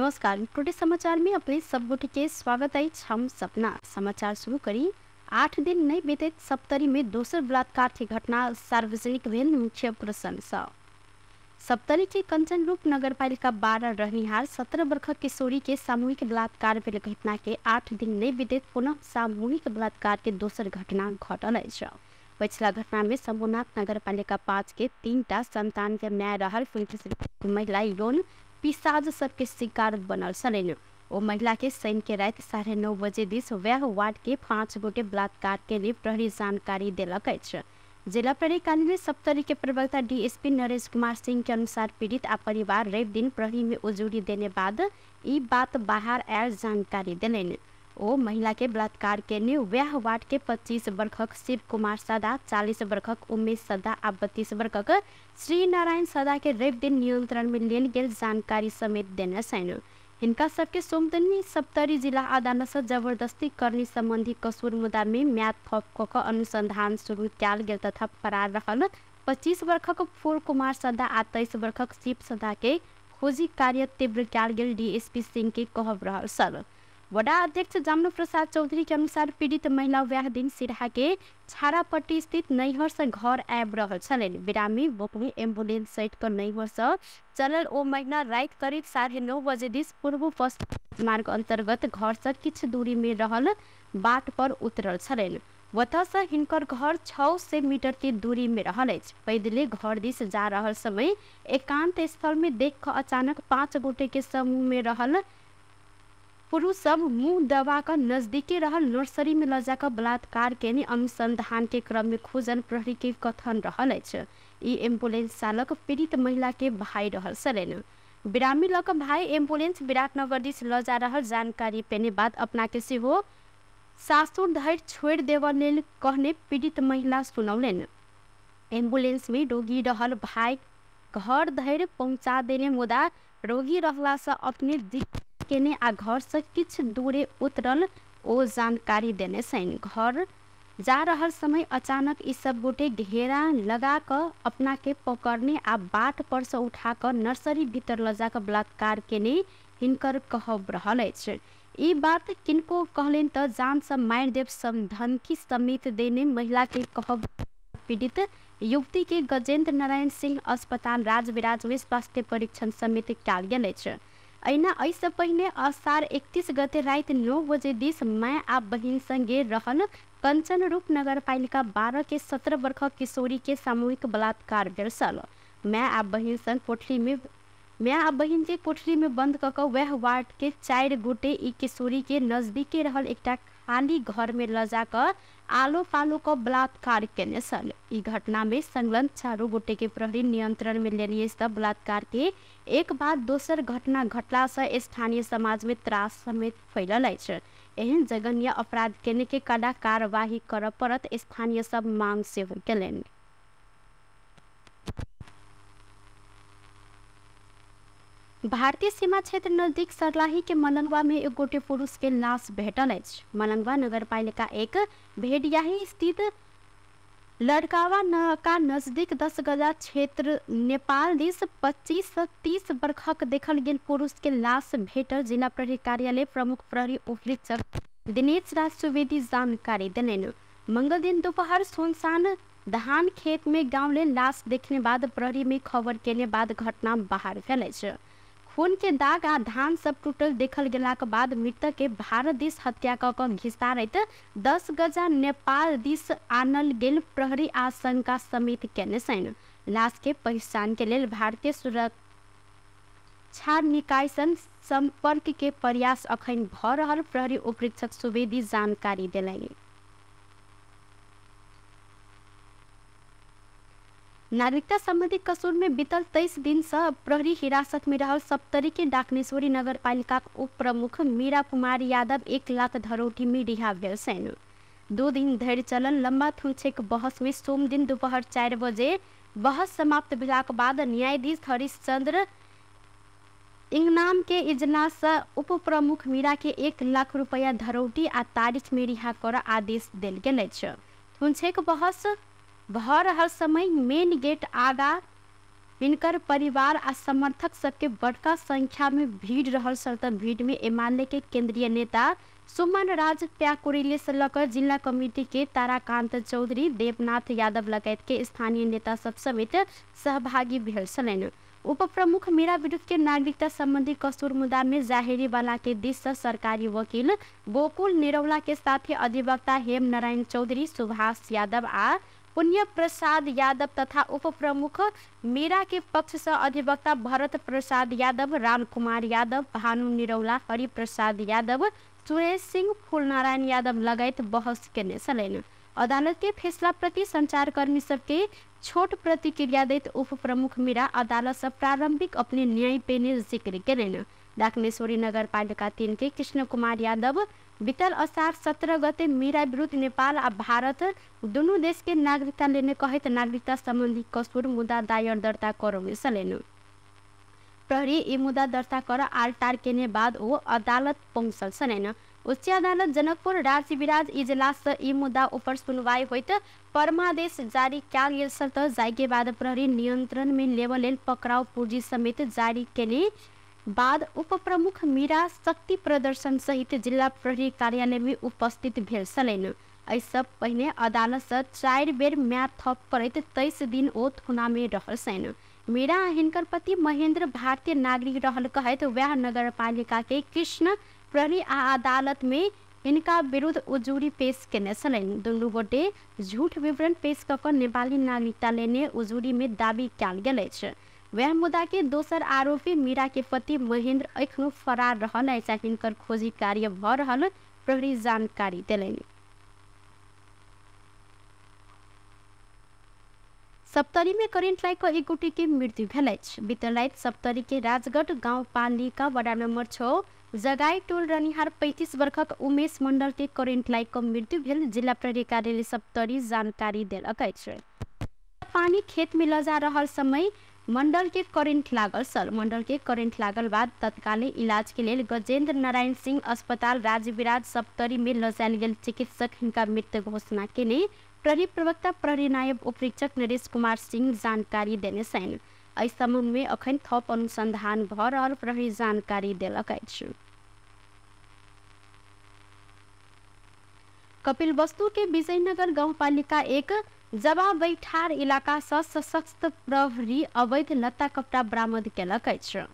नमस्कार, टुडे समाचार में अपने सब गोटे के स्वागत है। हम सपना समाचार शुरू करी। 8 दिन नहीं बीते सप्तरी में दोसर बलात्कार के घटना सार्वजनिक भेल मुख्य प्रशंसा। सप्तरी के कंचन रूप नगरपालिका 12 रहनिहार 17 वर्षक किशोरी के सामूहिक बलात्कार भेल घटना के 8 दिन नहीं बीते पुनः सामूहिक बलात्कार के दोसर घटना घटल अछि। पछिला घटना में शंभुनाथ नगरपालिका 5 के 3टा संतान के माय रहल महिला यौन पिशाच सबके शिकार बनल छलनि। ओ महिला के शनि के राति 9:30 बजे this वह वार्ड के 5 गोटे बलात्कार के लिए प्रहरी जानकारी देलक अछि। जिला प्रहरी कार्यालय सप्तरी के प्रवक्ता डीएसपी नरेश कुमार सिंह के अनुसार पीड़ित आ परिवार रवि दिन प्रहरी में उजूरी देने बाद ई बात बाहर आयल जानकारी देलनि। ओ महिला के बलात्कार केने वह वार्ड के 25 वर्षक शिव कुमार सदा, 40 वर्षक उमेश सदा आ 32 वर्षक श्री नारायण सदा के रवि दिन नियंत्रण में लेल गेल जानकारी समेत देने छनि। हिनका सबके सोमदिन सप्तरी जिला अदालत से जबरदस्ती करनी संबंधी कसूर मुद्दा में म्याद थप क अनुसंधान शुरू कयल गेल तथा फरार रहल 25 वर्षक फूल कुमार सदा आ 23 वर्षक शिव सदा के खोजी कार्य तीव्र कयल गेल डीएसपी सिंह के कहब रहल छल। वडा अध्यक्ष जामनो प्रसाद चौधरी के अनुसार पीड़ित महिला वह दिन सिरहा के छारापट्टी स्थित नैहर से घर आबि रहल छलनि। बिरामी बोकमे एम्बुलेंस सहित क नैहर से चलल ओ महिला राति करीब 9:30 बजे this पूर्व पश्चिम मार्ग अंतर्गत घर से किछु दूरी में रहल बाट पर उतरल छलनि। ओतऽ से हिनकर घर 600 मीटर के दूरी में रहल अछि। पैदले घर दिस जा रहल समय एकांत स्थल में देख कऽ अचानक 5 गोटे के समूह में रहल पुरुष सब मुँह दबा कऽ नजदीके रहल नर्सरी में ल जाकर बलात्कार केने अनुसंधान के क्रम में खोजन प्रहरी के कथन रहल अछि। ई एम्बुलेंस चालक पीड़ित महिला के भाई रहल छलनि। बिरामी लऽ कऽ भाई एम्बुलेंस विराटनगर दिस ल जा रहल जानकारी पेने बाद अपना के सेहो सासुर धरि छोड़ि देबऽ लेल कहने पीड़ित महिला सुनौलनि। एम्बुलेंस में रोगी रहल भाई घर धरि पहुँचा देने मुदा रोगी रहला से अपने केने आ घर से किछु दूरे उतरल ओ जानकारी देने छनि। घर जा रहल समय अचानक ई सब गोटे घेरा लगा कऽ अपना के पकड़ने आ बाट पर से उठा कऽ नर्सरी भीतर ल जा कऽ बलात्कार केने हिनकर कहब रहल अछि। ई बात किनको कहलनि तऽ जान से मारि देब सब धमकी समेत देने महिला के कहब। पीड़ित युवती के गजेंद्र नारायण सिंह अस्पताल राजविराज में स्वास्थ्य परीक्षण समेत कयल गेल अछि। अहिना एहिसँ पहिने असार 31 गते राति 9 बजे this my आ बहिन संगे रहल कंचन रूप नगरपालिका 12 के 17 वर्षक किशोरी के सामूहिक बलात्कार भेल छल। माय आ बहिन संग कोठली में माय आ बहिन के कोठली में बंद कऽ कऽ वएह वार्ड के 4 गोटे ई किशोरी के नजदीके रहल एकटा खाली घर में ल जा कऽ आलो पालो कऽ बलात्कार केने छल। ई घटना में संलग्न 4 गोटे के प्रहरी नियंत्रण में लेने तऽ बलात्कार के एक बाद दोसर घटना घटला से स्थानीय समाज में त्रास समेत फैलल अछि। एहन जघन्य अपराध केने के कड़ा कार्यवाही करऽ पड़त स्थानीय सब मांग सेहो केलनि। भारतीय सीमा क्षेत्र नजदीक सरलाही के मलंगवा में एक गोटे पुरुष के लाश भेटल अछि। मलंगवा नगरपालिका 1 भेड़ियाही स्थित लड़कावा का नजदीक 10 गजा क्षेत्र नेपाल दिस 25 से 30 वर्षक देखल गेल पुरुष के लाश भेटल जिला प्रहरी कार्यालय प्रमुख प्रहरी उपरीक्षक दिनेश राज सुवेदी जानकारी देलनि। मंगल दिन दोपहर सुनसान धान खेत में गाँव ले लाश देखने बाद प्रहरी में खबर केने बाद घटना बाहर भेल अछि। खून के दाग आ धान सब टूटल देखल गेलाक बाद मृतक के भारत दिस हत्या कऽ कऽ घिसारैत 10 गजा नेपाल दिस आनल गेल प्रहरी आशंका समेत केने छनि। लाश के पहचान के लेल भारतीय सुरक्षा निकाय संग संपर्क के प्रयास अखन भऽ रहल प्रहरी उपरीक्षक सुवेदी जानकारी देलनि। नागरिकता संबंधी कसूर में बीतल 23 दिन से प्रहरी हिरासत में रहल सप्तरी के डाकनेश्वरी नगरपालिका उप प्रमुख मीरा कुमार यादव 1 लाख धरौटी में रिहा भेल छनि। 2 दिन धरि चलल लंबा थुनछेक बहस में सोम दिन दोपहर 4 बजे बहस समाप्त भेलाक बाद न्यायाधीश हरिश्चंद्र इंगनाम के इजलास उप प्रमुख मीरा के 1 लाख रुपया धरौटी आ तारीख में रिहा कर आदेश देल गेल अछि। थुनछेक बहस भऽ रहल समय मेन गेट आगा हिनकर परिवार आ समर्थक सबके बड़का संख्या में भीड़ रहल छल। त भीड़ में एमाले के केंद्रीय नेता सुमन राज प्याकुरेले से लकर जिला कमिटी के ताराकांत चौधरी, देवनाथ यादव लगायत के स्थानीय नेता सब समेत सहभागी भेल छलनि। उप प्रमुख मीरा विरुद्ध के नागरिकता संबंधी कसूर मुद्दा में जाहेरी वाला के दिस से सरकारी वकील गोकुल निरौला के साथ अधिवक्ता हेम नारायण चौधरी, सुभाष यादव आ पुण्य प्रसाद यादव तथा उप प्रमुख मीरा के पक्ष से अधिवक्ता भरत प्रसाद यादव, राम कुमार यादव, भानु निरौला, हरि प्रसाद यादव, सुरेश सिंह, फूलनारायण यादव लगायत बहस केने छलनि। अदालत के फैसला प्रति संचारकर्मी सबके छोट प्रतिक्रिया दैत उप प्रमुख मीरा अदालत से प्रारंभिक अपने न्याय पेने जिक्र केलनि। डाकमेश्वरी नगरपालिका 3 के कृष्ण कुमार यादव बीतल असार 17 गते मीरा विरुद्ध नेपाल आ भारत दुनू देश के नागरिकता लेने कहैत नागरिकता संबंधी कसूर मुद्दा दायर दर्ता करौने छलनि। प्रहरी ई मुद्दा दर्ता कर आलटार केने बाद ओ अदालत पहुँचल छलनि। उच्च अदालत जनकपुर राजविराज इजलास से ई मुद्दा ऊपर सुनवाई होइत परमादेश जारी कयल गेल छल। त जाहि बाद प्रहरी नियंत्रण में लेबऽ लेल पकड़ाव पूर्जी समेत जारी केने बाद उप प्रमुख मीरा शक्ति प्रदर्शन सहित जिला प्रहरी कार्यालय में उपस्थित भेल छलनि। एहि सब पहिने अदालत से 4 बेर म्याद थप करैत 23 दिन ओ थुना में रहल छनि। मीरा हिनकर पति महेंद्र भारतीय नागरिक रहल कहैत वएह नगरपालिका के कृष्ण प्रहरी आ अदालत में हिनका विरुद्ध उजूरी पेश केने छलनि। दुनू गोटे झूठ विवरण पेश कऽ कऽ नेपाली नागरिकता लेने उजूरी में दावी कयल गेल अछि। वएह मुद्दा के दोसर आरोपी मीरा के पति महेंद्र एखनो फरार रहल अछि। हिनकर खोजी कार्य भऽ रहल प्रहरी जानकारी देलनि। सप्तरी में करेंट लागि कऽ एक गोटे के मृत्यु भेल अछि। बीतल राति सप्तरी के राजगढ़ गाउँपालिका वडा नम्बर 6 जगाई टोल रहनिहार 35 वर्षक उमेश मंडल के करेंट लागि कऽ मृत्यु भेल जिला प्रहरी कार्यालय सप्तरी जानकारी देलक अछि। पानी खेत में लऽ जा रहल समय मंडल के करेंट लागल छल। मंडल के करेंट लागल बाद तत्काले इलाज के लेल गजेंद्र नारायण सिंह अस्पताल राजविराज सप्तरी में लऽ जायल गेल चिकित्सक हिनका मृत्यु घोषणा केने प्रहरी प्रवक्ता प्रहरी नायब उपरीक्षक नरेश कुमार सिंह जानकारी देने छनि। एहि संबंध में अखन थप अनुसंधान भऽ रहल प्रहरी जानकारी देलक अछि। कपिलवस्तु के विजयनगर गाउँपालिका 1 जबा बैठार इलाका सँ सशस्त्र प्रहरी अवैध लत्ता कपड़ा बरामद केलक अछि।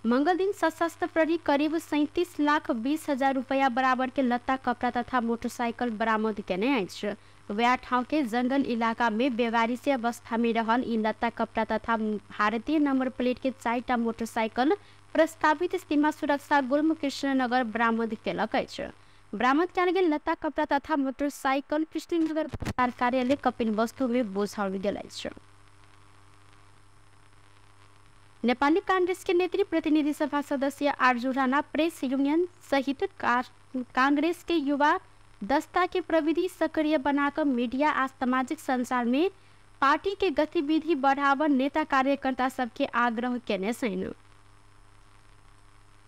मंगल दिन सशस्त्र प्रहरी करीब 37,20,000 रुपया बराबर के लत्ता कपड़ा तथा मोटरसाइकिल बरामद केने अछि। वएह ठाउँ के जंगल इलाका में बेवारिसी अवस्था में रहल ई लत्ता कपड़ा तथा भारतीय नंबर प्लेट के 4टा मोटरसाइकिल प्रस्तावित सीमा सुरक्षा गुल्म कृष्णनगर बरामद केलक अछि। बरामद कयल गेल लत्ता कपड़ा तथा मोटरसाइकिल कृष्णनगर कार्यालय कपिलवस्तु में बुझाओल गेल अछि। नेपाली कांग्रेस के नेत्री प्रतिनिधि सभा सदस्य आरजू राणा प्रेस यूनियन सहित कांग्रेस के युवा दस्ता के प्रविधि सक्रिय बनाकर मीडिया आ सामाजिक संचार में पार्टी के गतिविधि बढ़ावन नेता कार्यकर्ता सबके आग्रह केने छनि।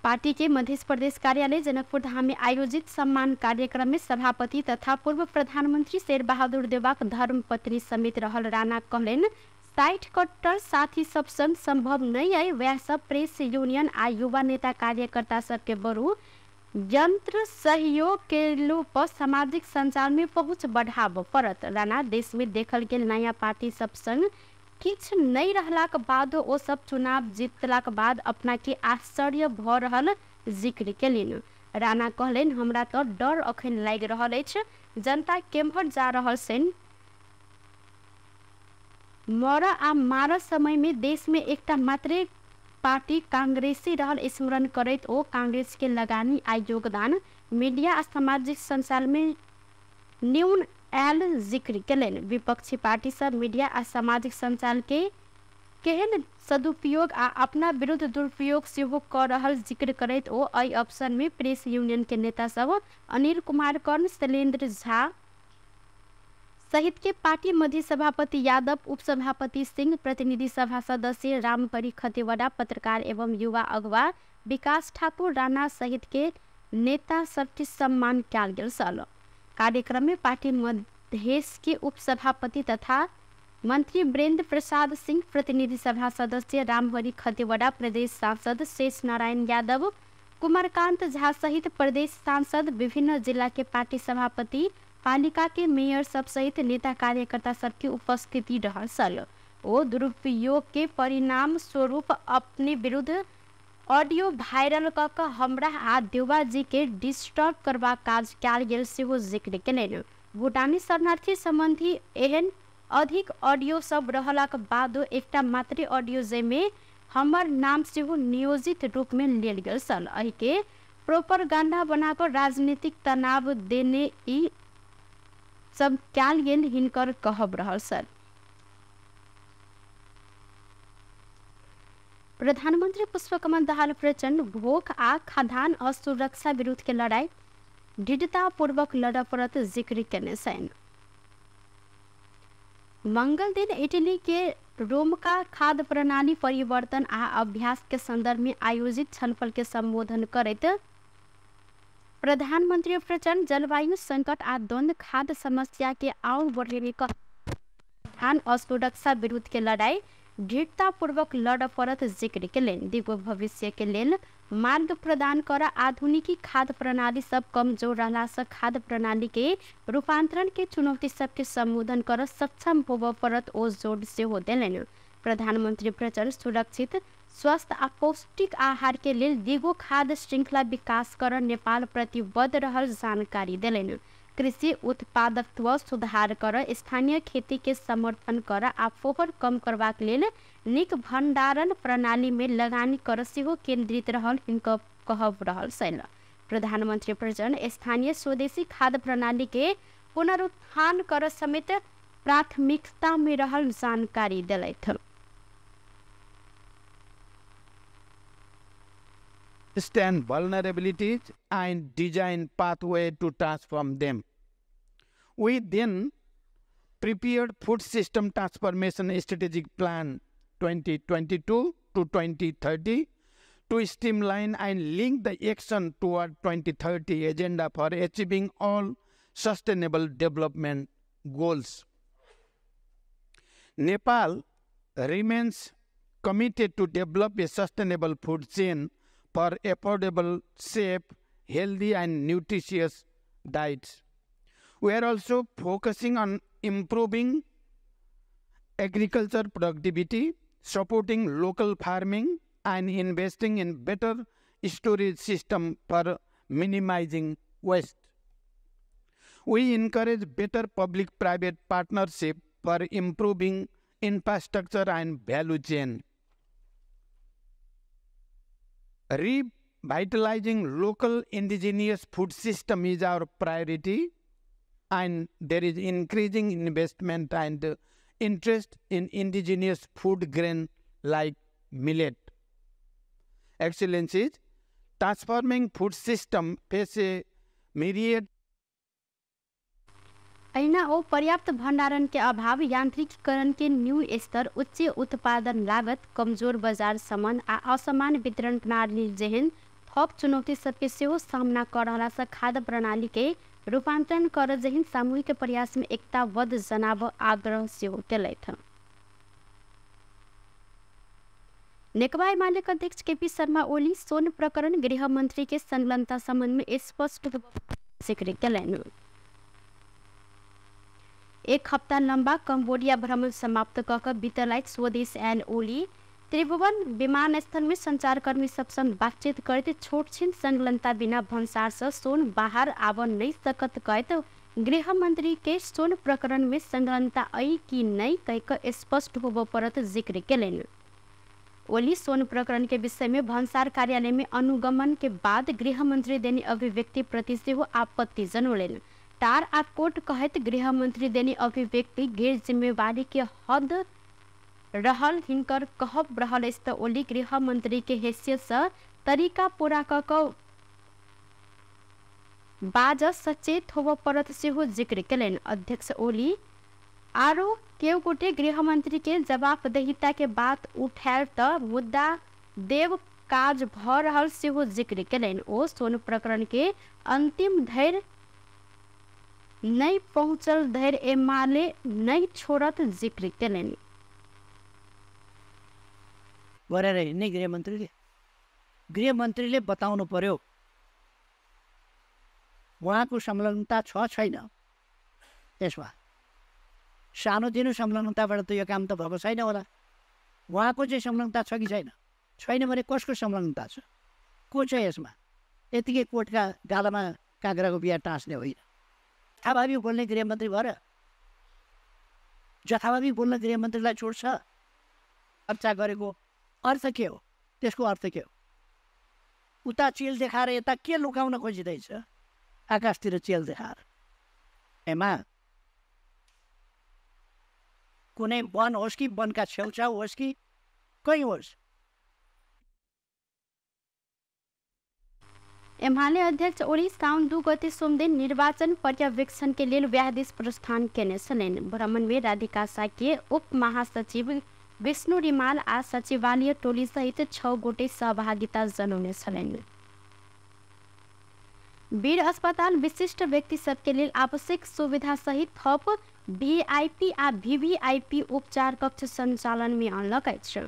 पार्टी के मध्य प्रदेश कार्यालय जनकपुर धाम में आयोजित सम्मान कार्यक्रम में सभापति तथा पूर्व प्रधानमंत्री शेरबहादुर देउवाक धर्मपत्नी समेत रहल राणा कहलनि 60 कट्टर साथी सब संग संभव नहीं है। वह सब प्रेस यूनियन आ युवा नेता कार्यकर्ता सबके बरू यंत्र सहयोग के लोप सामाजिक संचार में पहुँच बढ़ाबऽ पड़त। राणा देश में देखल गेल नया पार्टी सब संग किछु नहीं रहलाक बाद ओ सब चुनाव जीतलाक बाद अपना के आश्चर्य भऽ रहल जिक्र केलनि। राणा कहलनि हमरा तऽ डर अखन लागि रहल अछि, जनता केम्हर जा रहल छनि। मर आ मार समय में देश में एकटा मात्रे पार्टी कांग्रेसी रहल स्मरण करैत ओ कांग्रेस के लगानी आ योगदान मीडिया आ सामाजिक संचार में न्यून आयल जिक्र केलनि। विपक्षी पार्टी सब मीडिया आ सामाजिक संचार के केहन सदुपयोग आ अपना विरुद्ध दुरुपयोग सेहो कऽ रहल जिक्र करैत ओ एहि अवसर में प्रेस यूनियन के नेता सब अनिल कुमार कर्ण, शैलेन्द्र झा सहित के पार्टी मध्य सभापति यादव, उपसभापति सिंह, प्रतिनिधि सभा सदस्य रामपरी खतिवड़ा, पत्रकार एवं युवा अगुवा विकास ठाकुर राणा सहित के नेता सबके सम्मान कयल गेल छल। कार्यक्रम में पार्टी मधेश के उपसभापति तथा मंत्री वीरेंद्र प्रसाद सिंह, प्रतिनिधि सभा सदस्य रामहरि खतिवड़ा, प्रदेश सांसद शेष नारायण यादव, कुमारकांत झा सहित प्रदेश सांसद, विभिन्न जिला के पार्टी सभापति, पालिका के मेयर सब सहित नेता कार्यकर्ता सबके उपस्थिति रहल छल। ओ दुरुपयोग के परिणाम स्वरूप अपने विरुद्ध ऑडियो वायरल क क हमरा आ देउबा जी के डिस्टर्ब करबाक काज कयल गेल सेहो जिक्र केलनि। भूटानी शरणार्थी संबंधी एहन अधिक ऑडियो सब रहलाक बादो एकटा मात्रे ऑडियो जाहिमे हमर नाम सेहो नियोजित रूप में लेल गेल छल। एहिके प्रोपरगांडा बना कऽ राजनीतिक तनाव देने ई सब कयल गेल हिनकर कहब रहल छल। प्रधानमंत्री पुष्पकमल दाहाल प्रचण्ड भूख आ खाद्यान्न असुरक्षा विरुद्ध के लड़ाई दृढ़तापूर्वक लड़ऽ पड़त जिक्र केने छनि। मंगल दिन इटली के रोमका खाद्य प्रणाली परिवर्तन आ अभ्यास के संदर्भ में आयोजित छलफल के संबोधन करैत प्रधानमंत्री प्रचण्ड जलवायु संकट आ द्वंद्व खाद्य समस्या के और बढ़ेने खाद्यान्न असुरक्षा विरुद्ध के लड़ाई दृढ़तापूर्वक लड़ पड़त जिक्र केलनि। दिगो भविष्य के लेल मार्ग प्रदान कर आधुनिकी खाद्य प्रणाली सब कमजोर रहला से खाद्य प्रणाली के रूपांतरण के चुनौती सबके संबोधन कर सक्षम होबऽ पड़त ओ जोर सेहो देलनि। प्रधानमंत्री प्रचण्ड सुरक्षित, स्वस्थ आ पौष्टिक आहार के लेल दिगो खाद्य श्रृंखला विकास कर नेपाल प्रतिबद्ध रहल जानकारी देलनि। कृषि उत्पादकत्व सुधार कर, स्थानीय खेती के समर्थन कर आ फोहर कम करबाक लेल नीक भंडारण प्रणाली में लगानी कर सेहो केंद्रित रहल हिनकर कहब रहल छल। प्रधानमंत्री प्रचण्ड स्थानीय स्वदेशी खाद्य प्रणाली के पुनरुत्थान कर समेत प्राथमिकता में रहल जानकारी देलथि। Understand vulnerabilities and design pathway to transform them. We then prepared Food System Transformation Strategic Plan 2022 to 2030 to streamline and link the action toward 2030 agenda for achieving all sustainable development goals. Nepal remains committed to develop a sustainable food chain for affordable, safe, healthy and nutritious diets. We are also focusing on improving agriculture productivity, supporting local farming and investing in better storage system for minimizing waste. We encourage better public-private partnership for improving infrastructure and value chain. Revitalizing local indigenous food system is our priority, and there is increasing investment and interest in indigenous food grain like millet. Excellencies, transforming food system face a myriad अहिना ओ पर्याप्त भंडारण के अभाव, यांत्रिकीकरण के new स्तर, उच्च उत्पादन लागत, कमजोर बजार सम्बन्ध आ असमान वितरण प्रणाली जेहन थप चुनौती सबके सेहो सामना कर रहला से खाद्य प्रणाली के रूपांतरण कर जेहन सामूहिक प्रयास में एकताबद्ध जनाब आग्रह सेहो केलथि। नेकपा एमाले अध्यक्ष केपी शर्मा ओली सोन प्रकरण गृह मंत्री के संलग्नता संबंध में स्पष्ट जिक्र केलनि। एक हप्ता लम्बा कम्बोडिया भ्रमण समाप्त क क बीतल राति स्वदेश आयल ओली त्रिभुवन विमानस्थल में संचारकर्मी सबसँग बातचीत करैत छोटछिन संलग्नता बिना भन्सार से सोन बाहर आब नहीं सकत कहैत गृह मंत्री के सोन प्रकरण में संलग्नता अइ कि नहीं कह क स्पष्ट होबऽ पड़त जिक्र केलनि। ओली सोन प्रकरण के विषय में भन्सार कार्यालय में अनुगमन के बाद गृह मंत्री देनी अभिव्यक्ति प्रति सेहो आपत्ति जनौलनि। तार आ कोर्ट कहैत गृह मंत्री देनी अभिव्यक्ति गैर जिम्मेवारी के हद रहल हिनकर कहब रहल अछि त ओली गृह मंत्री के हैसियत से तरीका पूरा क क बाज सचेत होबऽ पड़त सेहो जिक्र केलनि। अध्यक्ष ओली आरो केओ गोटे गृह मंत्री के जवाबदेहिता के बात उठायल त मुद्दा देव काज भ रहल सेहो जिक्र केलनि। ओ सोन प्रकरण के अंतिम धरि नहि पहुँचल धरि एमाले नहि छोड़त जिक्र केलनि। गरेर हिँड्ने गृहमन्त्रीले गृहमन्त्रीले बताउनु पर्यो उहाँको संलग्नता छ छैन। त्यसमा सानोतिनो संलग्नताबाट त यो काम त भएको छैन होला। उहाँको चाहिँ संलग्नता छ कि छैन? छैन भने कसको संलग्नता छ? को छ यसमा? यतिकै कोर्टका गालामा काँक्राको बिहा टाँस्ने होइन। जथाभावी बोल्ने गृहमन्त्री भएर जथाभावी बोल्न गृहमन्त्रीलाई छोड्छ? चर्चा गरेको अर्थ के हो? त्यसको अर्थ के हो? उता चेल देखाएर यता के लुकाउन खोजिँदैछ? आकाशतिर चेल देखाएर। एमा कुनै वन होस् कि वनका छेउछाउ होस् कि कहीँ होस्। एमाले अध्यक्ष ओली साउन 2 गते सोमदिन निर्वाचन पर्यवेक्षण के लेल व्याहदेश प्रस्थान केने छलनि। भ्रमण में राधिका साके उप महासचिव विष्णु रिमाल आ सचिवालय टोली सहित 6 गोटे सहभागिता जनौने छलनि। वीर अस्पताल विशिष्ट व्यक्ति सबके लेल आवश्यक सुविधा सहित थप वीआईपी आ वीवीआईपी उपचार कक्ष संचालन में अनलक अछि।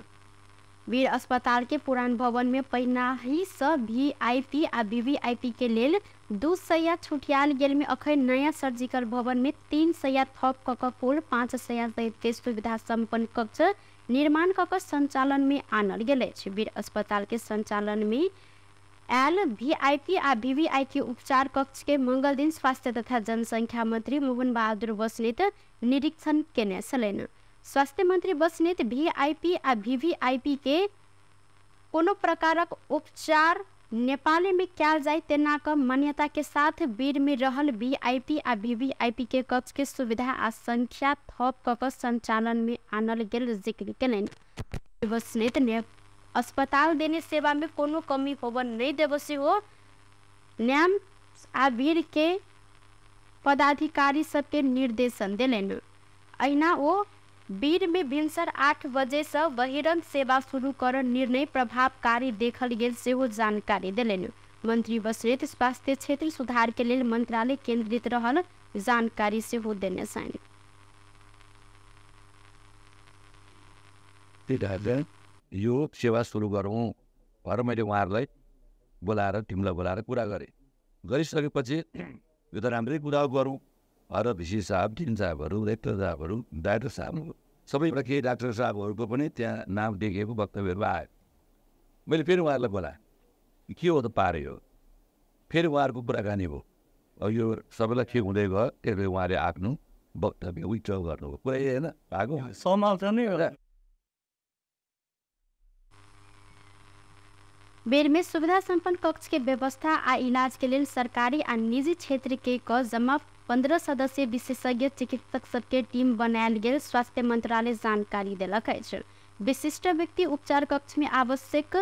वीर अस्पताल के पुरान भवन में पहिनाही सँ वीआईपी आ वीवीआईपी के लेल 200 छुटियाल गेल में अखन नया सर्जिकल भवन में 300 थप कक कुल 500 सहित के सुविधा सम्पन्न कक्ष निर्माण कक संचालन में आनल गेल अछि। वीर अस्पताल के संचालन में आयल वीआईपी आ वीवीआईपी उपचार कक्ष के मंगल दिन स्वास्थ्य तथा जनसंख्या मंत्री मोहन बहादुर बस्नेत निरीक्षण केने छलनि। स्वास्थ्य मंत्री बस्नेत वीआईपी आ वीवीआईपी के कोनो प्रकारक उपचार नेपाल में कयल जाय तेना क मान्यता के साथ वीर में रहल वीआईपी आ वीवीआईपी के कक्ष के सुविधा आ संख्या थप कक संचालन में आनल गेल जिक्र केलनि। बस्नेत ने अस्पताल देने सेवा में कोनो कमी होबऽ नहीं देब सेहो न्याम आ वीर के पदाधिकारी सबके निर्देशन देलनि। अहिना ओ वीर में भिनसर 8 बजे से बहिरंग सेवा शुरू कर निर्णय प्रभावकारी देखल गेल सेहो जानकारी देलनि। मंत्री बस्नेत स्वास्थ्य क्षेत्र सुधार के लेल मंत्रालय केंद्रित रहल जानकारी सेहो देने छनि। यो सेवा सुरु गरौँ भनेर मैले उहाँहरूलाई बोलाएर टिमलाई बोलाएर कुरा गरेँ। गरिसकेपछि यो त राम्रै कुरा गरौँ भनेर भिसी साहब, डिन साहबहरू, रेक्टर साहबहरू, डाइरेक्टर साहबहरू सबै केही डाक्टर साहबहरूको पनि त्यहाँ नाम देखिएको वक्तव्यहरू आयो। मैले फेरि उहाँहरूलाई बोलाएँ, के हो त पारे हो। फेरि उहाँहरूको कुराकानी भयो। अब यो सबैलाई ठिक हुँदै गयो। त्यसले उहाँले आफ्नो वक्तव्य विथड्र गर्नुभयो। कुरा होइन भएको समालोचना। बेर में सुविधा सम्पन्न कक्ष के व्यवस्था आ इलाज के लेल सरकारी आ निजी क्षेत्र के क जम्मा 15 सदस्यीय विशेषज्ञ चिकित्सक सबके टीम बनायल गेल स्वास्थ्य मंत्रालय जानकारी देलक अछि। विशिष्ट व्यक्ति उपचार कक्ष में आवश्यक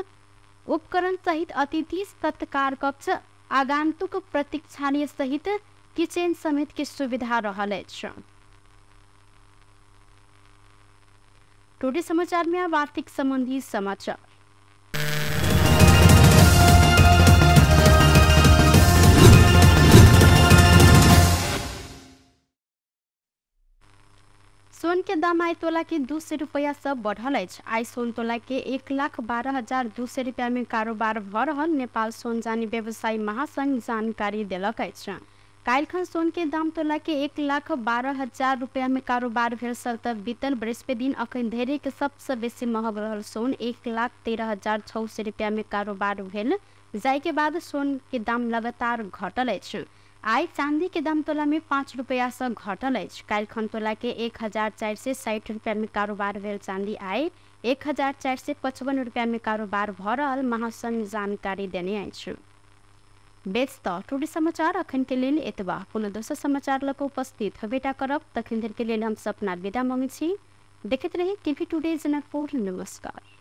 उपकरण सहित अतिथि सत्कार कक्ष, आगंतुक प्रतीक्षालय सहित किचन समेत के सुविधा रहल अछि। टुडे समाचार में अब आर्थिक संबंधी समाचार। सोन के दाम आइ तोला के 200 रुपया सब बढ़ल अछि। आइ सोन तोला के 1,12,200 रुपया में कारोबार भ रहल नेपाल सोन जानी व्यवसायी महासंघ जानकारी देलक अछि। काल्हिखन सोन के दाम तोला के 1,12,000 रुपया में कारोबार भेल त बीतल बृहस्पति दिन अखन धरि के सबसे बेसी महग रहल सोन 1,13,600 रुपया में कारोबार भेल, जाय के बाद सोन के दाम लगातार घटल अछि। आइ चांदी के दाम तोला में 5 रुपया से घटल अछि। काल्हिखन तोला के 1,460 रुपया में कारोबार भेल चांदी आइ 1,455 रुपया में कारोबार भ रहल महासंघ जानकारी देने अछि। बेच त टुडे समाचार अखन के लेल एतबा। पुनः दोसर समाचार लऽ कऽ उपस्थित हेबेटा करब। तखन धरि के लेल हम सपना विदा मांगै छी। देखैत रही टीवी टुडे जनकपुर। नमस्कार।